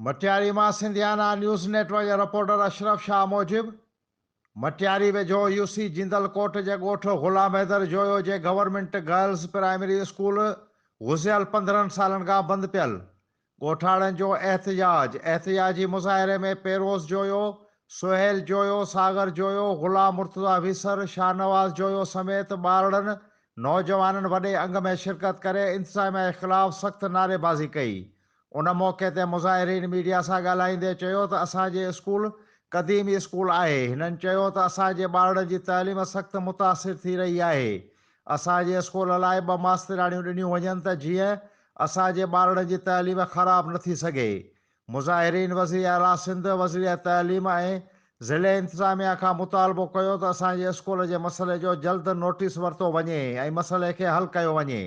مٽياري مان Sindhiana news net work جي reporter Ashraf Shah موجب، مٽياري ويجهو يو سي جندل ڪوٽ جي ڳوٺ غلام حيدر جويو جي گورنمينٽ گرلز پرائمري اسڪول گذريل 15 سالن کان بند پيل، ڳوٺاڻن جو احتجاج، احتجاجي مظاهري ۾ پيروز جويو، سهيل جويو، ساگر جويو، غلام مرتضيٰ ويسر، شاهنواز جويو سميت ٻارڙن، نوجوانن وڏي انگ ۾ شرڪت ڪري انتظاميا جي خلاف سخت نعريبازي ڪئي. ان موقعي تي مظاهرين ميڊيا سان ڳالهائيندي چيو ته اسان جي اسڪول قديمي اسڪول آهي، هنن چيو ته اسان جي ٻارڙن جي تعليم سخت متاثر ٿي رهي آهي، اسان جي اسڪول لاء ٻه ماسترياڻيون ڏنيون وڃن ته جيئن اسان جي ٻارڙن جي تعليم خراب نه ٿي سگهي. مظاهرين وزيراعليٰ سنڌ، وزير تعليم ۽ ضلعي انتظاميا کان مطالبو ڪيو ته اسان جي اسڪول جي مسئلي جو جلد نوٽيس ورتو وڃي ۽ مسئلي کي حل ڪيو وڃي.